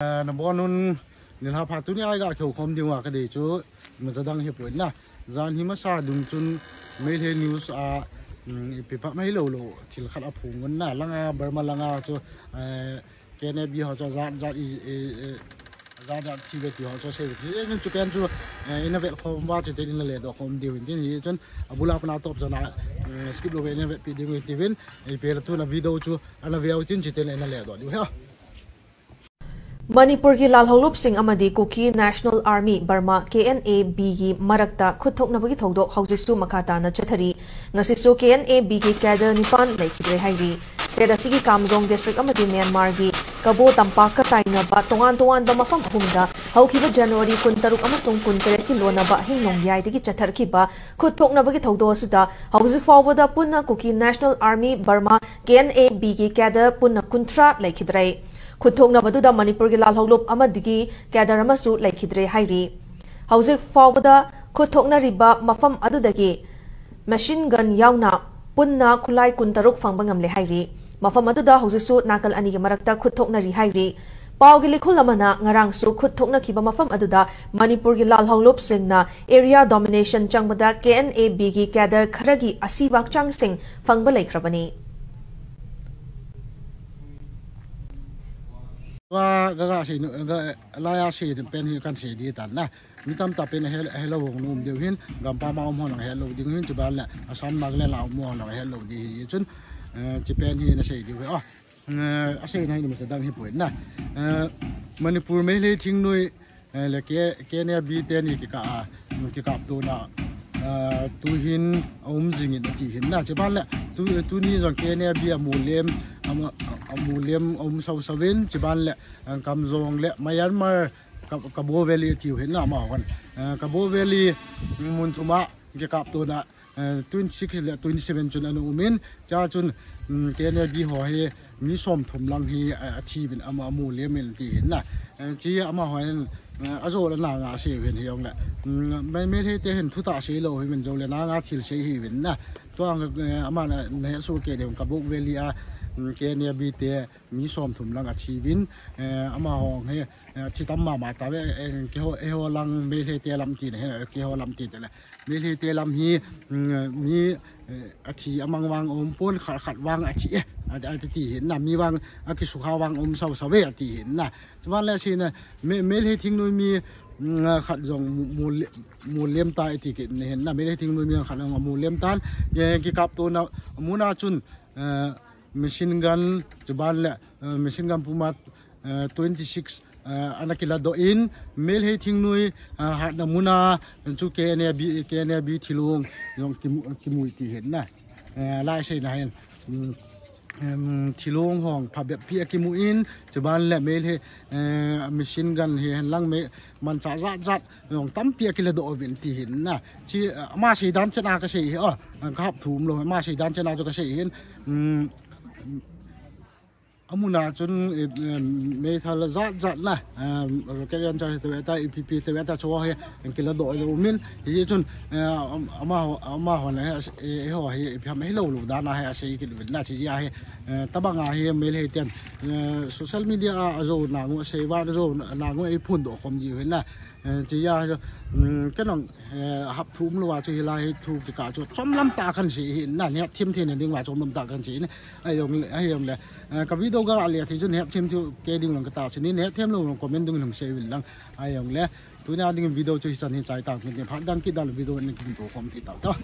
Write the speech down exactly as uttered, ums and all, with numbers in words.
Eh, nabonun nilhah pha tuni a iga kihou khom diu a kadei chu, imacha dang hipon na. Jan hi masa dung chun Meitei news a, um, ipi pa mai lou lou thil khat aphong un na. Langa Burma langa chu, eh, K N A B ho chu jat jat i, i, i, jat jat thi ve ti ho chu sei ve ti. Eh, chun chu pen chu, eh, ina vet khom uva chuteng ina ledoh khom diu hin tin hi chun abul a pat a top chan a, eh, skip lou ve ina vetpi diu hin tin, eh, ipi le tuna video chu ana veu tin chuteng ina ledoh diu hi. Manipur gi lalhaullupsing amadi Kuki National Army, Burma, K N A B gi marakta khutthoknaba gi thoudoh haujisu makhatana chathari. Ngasisu K N A B gi cadre nipan leikhitre hairi. Set asigi Kamjong District amadi Myanmar gi Kabo tampak katainaba tongan tonganba mafam ahumda, haukiba January kun taruk amasung kun teret kilonaba hingnong yaidagi chatharkiba khutthoknaba gi thoudoh suda, hauji faobada punna Kuki National Army, Burma, K N A B gi cadre punna kunthra leikhitre. Khutthoknaba duda Manipur gi lalhaullupsing amadigi cadre amasu leikhitre hairi. Hauji faobada khutthoknariba mafam adudagi machine gun yauna punna khulai kun taruk fangba ngamle hairi. Mafam aduda haujisu nakal anigi marakta khutthoknari hairi. Pao gi likhul amana ngarangsu khutthoknakiba mafam aduda Manipur gi lalhaullupsingna area domination changbada K N A B gi cadre kharagi asivak changsing fangba leikhrabani. Ga, ga, ga sei nu, ga, laiya sei pen hi kan sei di tan na. Mi tamtah pen hel, helou vong nu um diu hin, gampam a um hon helou ding hin, chuban le, Assam Nagaland a um hon helou di hi chun, eh, chi pen hi na sei diu hi. Oh, eh, asei na hi ni masa dang hipon na. Eh, Manipur Meitei thingnoi, eh, le K, K N A B teni kikah a, kikaptona, eh, tuhin aum jingin ati hin na. Chuban le, tu, tuni jong K N A B amulem, amu, amulem aum sau sau in, chuban le, eh, Kamjong le, Myanmar, Ka, Kabo Valley tiu hin na amahon. Eh, Kabo Valley mun chuma kikaptona, eh, twenty six le twenty seven chun ana um in, chua chun, mm, K N A B ho hi mi somthum lang hi, eh, athi uvin ama, amulem in ti hin na. Eh, chi amahon, eh, ajo le na nga sei uvin hijongle. Mm, Mei, Meitei te hin thutah sei lou hi uvin jo le na nga thil sei hi uvin na. Tua, eh, ama na, na hesoh kei diu Kabo Valley a, mm, K N A B te, mi somthum lang athi uvin, eh, amaho hi, eh, athi tam mama tave, eh, keiho, eiho lang Meitei te lam tina hi, eh, keiho lam ti tele. Meitei te lam hi, mm, mi, eh, athi amang vang um pon khat khat vang athi e, a, ati hin na mi vang akisukha vang um sau sau ve ati hin na. Chuban le asei na, Me, Meitei thingnoi mi, mm, khat jong mu, mu, mulem ta ati kit na hin na Meitei thingnoi mi khat jong mulem tan, eh, kikaptona muna chun, eh, machine gun, chuban le, eh, machine gun puma, eh, twenty six, eh, ana kiladoh in, Meitei thingnoi, eh, hatna muna, chu K N A B, K N A B thilong jong kimu, kimu ti hin na. Eh, lai sei na hin. Mm, em, thilong hong phabep pi akimu in, chuban le Meitei, eh, machine gun hi hen lang me, manchah jat jat, jong tampi akiladoh uvin ti hin na. Chi, eh, ama sei dan chena kasei hi, oh, kahap thum lou, ama sei dan chena chu kasei hin. Mm, amuna chun, eh, eh, meithal jat jat na, eh, rocket launcher te ve ta, I P P te ve ta, chu hi, kiladoh uvin. Hijeh chun, eh, am-, amaho, amaho na hi, eh, eiho hi, ipi ham hilou lou dan a hi, asei kit uvin na, chi jeh a hi, eh, tabang a hi, Meitei ten, eh, social media a, ajo nang u, asei va, ajo nang u, eiphondoh khom ji uvin na. Eh, chi a, mm, kei nang, eh, hap thum lou a chu hilai hi thu kikah chu chomlam tah kahin sei hin na, neh them thei na ding uva chomlam tah kahin sei hin. Ahijongle, ahijongle, eh, ka video ga le thei chun neh them thei kei ding lang kata chu ni, neh them lou comment dung lung sei uvin lang. Ahijongle, tunia ding video chu hichan hin chai tang, phat dang kit dang video in kin to khom thei tau tau.